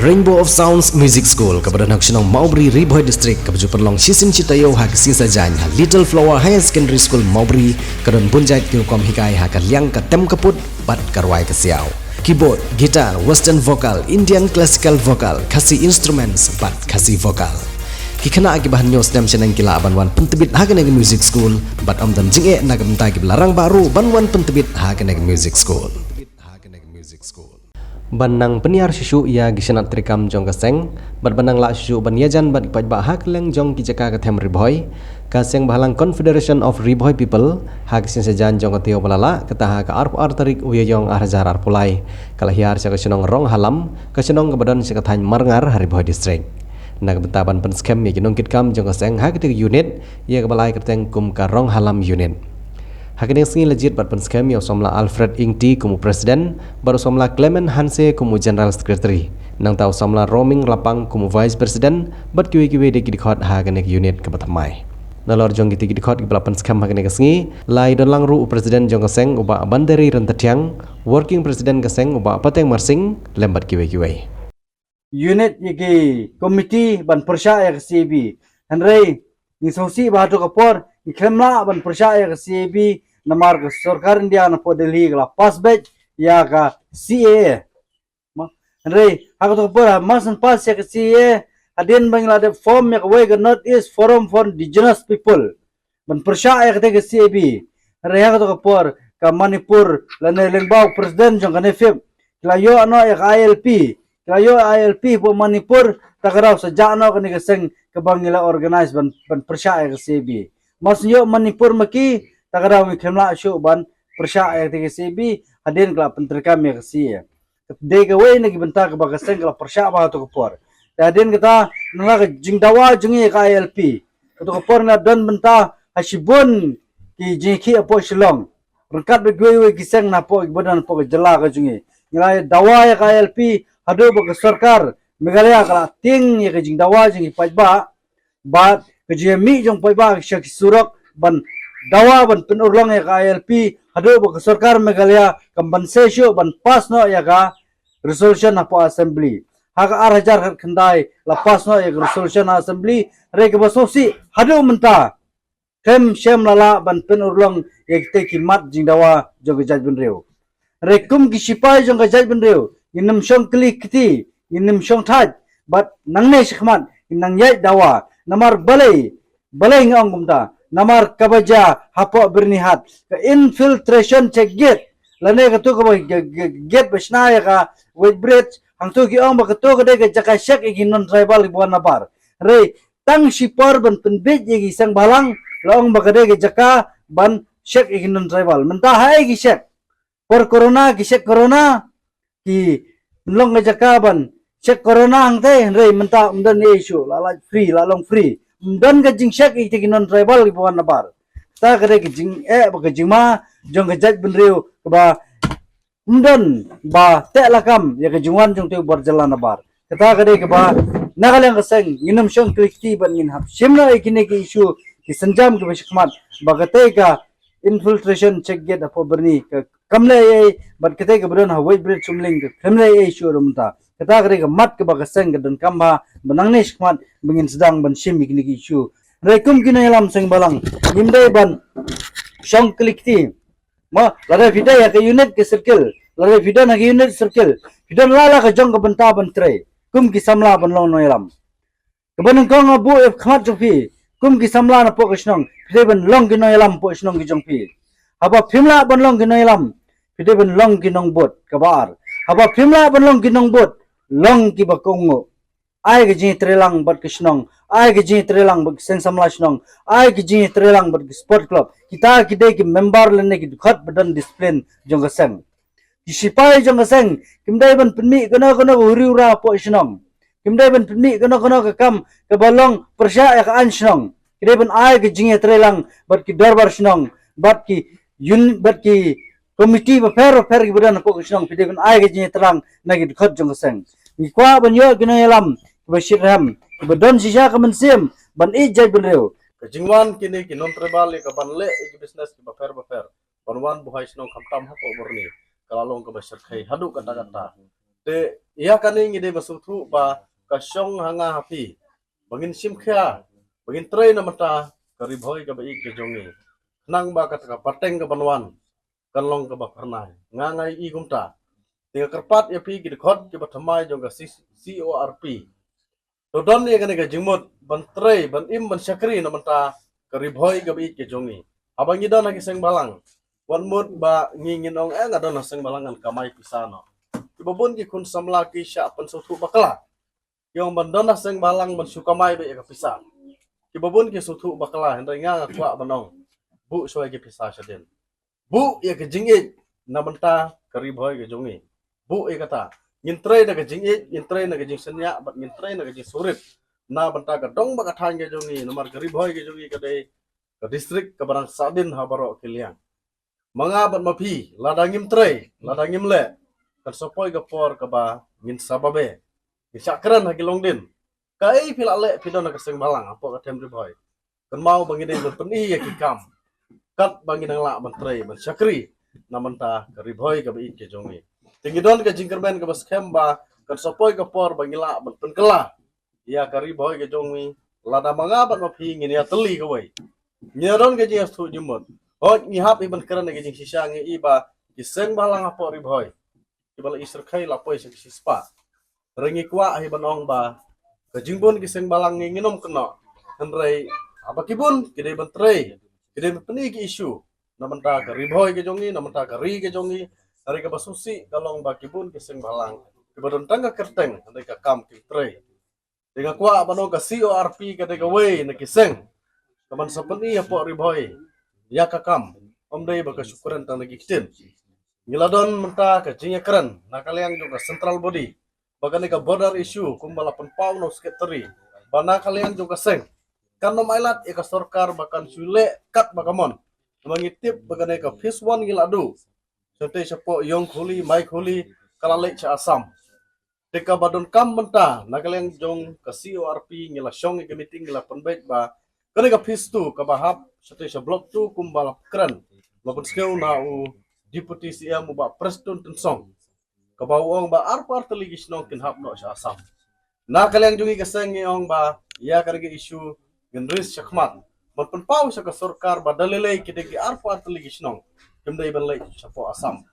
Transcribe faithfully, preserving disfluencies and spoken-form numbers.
Rainbow of Sounds Music School, kaba don ha ka shnong Mawbri, Ri Bhoi District, kaba ju pynlong shisien shi taïew ha ka sngi Saitjaiñ ha Little Flower Higher Secondary School Mawbri, ka don bun jait ki rukom hikai ha ka liang ka tem ka put bad ka rwai ka siaw. Keyboard, guitar, western vocal, Indian classical vocal, Khasi instruments bad Khasi vocal. Ki khynnah kiba hynñiew snem shaneng ki lah ban wan pyntbit ha kane ka music school bad ym don jingeh na ka bynta kiba la rangbah ruh ban wan pyntbit ha kane ka music school. Ban nang pynïar shuh shuh ïa ki sanad treikam jong ka seng bad ban nang lah shuh shuh ban ïajan bad ki paidbah ha kylleng jong ki jaka ka them Ri Bhoi, ka seng bhalang Confederation of Ri Bhoi People ha ka sngi Saitjaiñ jong ka taïew ba la lah, kata ha ka arphew ar tarik u Ïaïong ar hajar arphew lai, ka la hiar sha ka shnong Ronghalam, ka shnong kaba don sha ka thaiñ Marngar ha Ri Bhoi District. Na ka bynta ban pynskhem ïa ki nongkitkam jong ka seng ha kata ka unit, ïa kaba la ai kyrteng kum ka Ronghalam Unit. Ha kane ka sngi la jied bad pynskhem ïa u samla Alfred Ingti kum u President bad u samla Clement Hanse kum u General Secretary. Nangta u samla Roming Lapang kum u Vice President bad kiwei kiwei de ki dkhot ha kane ka unit kaba thymmai. Nalor jong kita ki dkhot kiba la pynskhem ha kane ka sngi, la ïadon lang ruh u President jong ka seng u Bah Banderi Ryntathiang, Working President ka seng u Bah Pateng Marsing, lem bad kiwei kiwei. Unit ïa ki committee ban pyrshah ïa ka C A B. Hynrei ngi sngewsih ba hato ka por ngi khlem lah ban pyrshah ïa ka C A B, namar ka sorkar India na pdeng Delhi ka la pass beit ïa ka C A A. Mo? Hynrei ha kato ka por ha mar shen pass ïa ka C A A, hadien ba ngi la dep form ïa kawei ka North East Forum for Indigenous People ban pyrshah ïa kata ka C A B. Hynrei ha kato ka por ka Manipur lane lyngba u President jong ka NEFIP ki la ïoh noh ïa ka I L P, ki la ïoh I L P hapoh Manipur, ta ka daw sa jah noh kane ka seng kaba ngi la organise ban, ban pyrshah ïa ka C A B. Mar shen ïoh Manipur ma ki, ta ka daw ngi khlem lah shuh ban pyrshah ïa kata ka C A B, hadien ka la pyntreikam ïa ka C A A. Ka dei kawei na ki bynta kaba ka seng ka la pyrshah ba hato ka por. Te hadien kata ngi la ka jingdawa jong ngi ïa ka I L P. Kato ka por ngi la don bynta ha shibun ki jingïakhih hapoh Shillong ryngkat bad kiwei kiwei ki seng na hapoh kiba don hapoh ka jylla ka jong ngi. Ngi la dawa ïa ka I L P haduh ba ka sorkar Meghalaya ka la tieng ïa ka jingdawa jong ki paidbah bad ka jingïamih jong paidbah sha ki surok ban dawa ban pynurlong ïa ka I L P haduh ba ka sorkar Meghalaya kam banse shuh ban pass noh ïa ka resolution hapoh Assembly. Ha ka ar hajar khatkhyndai la pass noh ïa ka resolution ha Assembly, hynrei kaba sngewsih haduh mynta khlem shem la lah ban pynurlong ïa kita ki mat jingdawa jong ka jaitbynriew. Hynrei kum ki shipai jong ka jaitbynriew ngin ym shong kli kti, ngin ym shong thait, bad nangne shakhmat ngin nang ïaid dawa. Namar balei, balei nga ong kumta? Namar kaba jia hapoh Byrnihat ka infiltration check gate lane kato kaba, ka, ka gate ba shna ïa ka weighbridge, hangto ki ong ba kato ka dei ka jaka check ïa ki non tribal kiba wan nabar. Hynrei tang shipor ban pynbeit ïa ki seng bhalang la ong ba ka dei ka jaka ban check ïa ki non tribal. Mynta haei ki check? Por corona ki check corona, ki pynlong ka jaka ban check corona hangtei, hynrei mynta ym don ei shuh, la lait free, la long free. Ym don ka jingcheck ïa kita ki non tribal kiba wan nabar. Ta ka dei ka jingeh bad ka jingma jong ka jaitbynriew kaba ym don ba teh lakam ïa ka jingwan jong uto u bor jylla nabar. Kata ka dei kaba na ka liang ka seng ngin ym shong kli kti bad ngin hap shim noh ïa kine ki issue ki sienjam kiba shakhmat ba katei ka infiltration check gate hapoh Byrni ka kam leh ei ei bad katei kaba don ha weighbridge Chumling ka kam leh ei ei shuh ruh mynta. Kata ka dei ka mat kaba ka seng ka donkam ba, ba nangne shakhmat ba ngin sdang ban shim ïa kine ki issue. Hynrei kum ki nongïalam seng bhalang ngim dei ban shong kli kti. Mo, lada phi dei ha ka unit ka circle, lada phi don ha ka unit circle, phi don la la ka jong ka bynta ban trei kum ki samla ban long nongïalam. Kaba nyngkong nga buh ïa ka khmat jong phi kum ki samla na poh ka shnong, phi dei ban long ki nongïalam poh shnong ki jong phi. Haba phim lah ban long ki nongïalam, phi dei ban long ki nongbud. Kaba ar, haba phim lah ban long ki nongbud, long kiba kohnguh. Ai ka jingïatreilang bad ka shnong, ai ka jingïatreilang bad ka seng samla shnong, ai ka jingïatreilang bad ka sport club. Kita ki dei ki member lane ki dkhot ba don discipline jong ka seng. Ki sipai jong ka seng kim dei ban pynmih kano kano ka huri hura hapoh shnong. Kim dei ban pynmih kano kano ka kam kaba long pyrshah ïa ka aiñ shnong. Ki dei ban ai ka jingïatreilang bad ki dorbar shnong, bad ki un-, bad ki komiti bapher bapher kiba don hapoh ka shnong, phi dei ban ai ka jingïatreilang na ki dkhot jong ka seng. Ngi kwah ban ïoh ki nongïalam kiba shitrhem, kiba don shisha ka mynsiem ban ïeit jaitbynriew. Ka jingwan kine ki non tribal ïa ka ban leh ïa ki business kiba pher bapher, ban wan buhai shnong khamtam hapoh Byrni, ka la long kaba shyrkhei haduh katta katta. Te ïa kane ngi dei ba sngewthuh ba ka shong ha nga ha phi ba ngin shim khia, ba ngin trei na mynta ka Ri Bhoi kaba ïeit ka jong ngi. Khnang ba kata ka pateng ka ban wan kan long kaba phyrnai. Nga nga ïohi kumta. Te nga kyrpad ïa phi ki dkhot kiba thymmai jong ka C-, C O R P. To don ïa kane ka jingmut ban trei, ban im, ban shakri na mynta ka Ri Bhoi kaba ïeit ka jong ngi. Haba ngi don ha ki seng bhalang, wat mut ba ngi ngin ong, eh, nga don ha seng bhalang ngan kamai pisa noh. Kiba bun ki khun samla ki shah pynsngewthuh bakla. Ki ong ban don ha seng bhalang ban shu kamai beit ïa ka pisa. Kiba bun ki sngewthuh bakla, hynrei nga nga kwah ban ong, buh shuwa ïa ki pisa shadien. Buh ïa ka jingïeit na bynta ka Ri Bhoi ka jong ngi. Buh ïa kata. Ngin trei na ka jingïeit, ngin trei na ka jingsngewbha, bad ngin trei na ka jingsngewrit na bynta ka dong bad ka thaiñ ka jong ngi, namar ka Ri Bhoi ka jong ngi ka dei ka district kaba dang sahdien ha baroh ki liang. Ma nga bad ma phi, lada ngim trei, lada ngim leh, kan sa poi ka por kaba ngin sa babe. Ngin shah kren ha ki longdien. Kaei phi la leh, phi don ha ka seng bhalang hapoh ka them Ri Bhoi. Kynmaw ba ngi dei ban pyni ïa ki kam. Katba ngi nang lah ban trei, ban shakri na bynta ka Ri Bhoi kaba ïeit ka jong ngi. Te ngi don ka jingkyrmen kaba skhem ba kan sa poi ka por ba ngi lah ban pynkylla ïa ka Ri Bhoi ka jong ngi. Lada ma nga bad ma phi ngin ïatylli kawei, ngi don ka jingïasngewthuh jingmut. Hooid, ngi hap hi ban kren ïa ka jingshisha, ngi i ba ki seng bhalang hapoh Ri Bhoi kiba la i syrkhei la poi sha ki shispah. Hynrei ngi kwah hi ban ong ba ka jingbun ki seng bhalang ngi ngin ym kynnoh. Hynrei haba ki bun ki dei ban trei, ki dei ban pyni ki issue na bynta ka Ri Bhoi ka jong ngi, na bynta ka ri ka jong ngi. Hynrei kaba sngewsih ka long ba ki bun ki seng bhalang kiba don tang ka kyrteng, hynrei ka kam kim trei. Te nga kwah ban ong ka C O R P ka dei kawei na ki seng kaban sa pyni hapoh Ri Bhoi ïa ka kam, ym dei ba ka shu kren tang na ki ktien. Ngi la don mynta ka jingïakren na ka liang jong ka central body ba kane ka border issue, kumba la pynpaw na u secretary, ba na ka liang jong ka seng kan ym ailad ïa ka sorkar ba kan shu leh katba ka mon. Namar ngi tip ba kane ka phase one ngi la duh, shate shapoh Ïong Khuli, Mai Khuli, ka la leit sha Assam. Te kaba donkam mynta, na ka liang jong ka C O R P ngi la shong ïa ka meeting, ngi la pynbeit ba kane ka phase two kaba hap shate sha block two, kumba la kren, la pynsngew na u Deputy C M u Bah Prestone Tynsong, kaba u ong ba arphew ar tylli ki shnong kin hap noh sha Assam. Na ka liang jong ngi ka seng ngi ong ba ïa kane ka issue ngin raise shakhmat ban pynpaw sha ka sorkar ba da lei lei ki dei ki arphew ar tylli ki shnong kim dei ban leit shapoh Assam.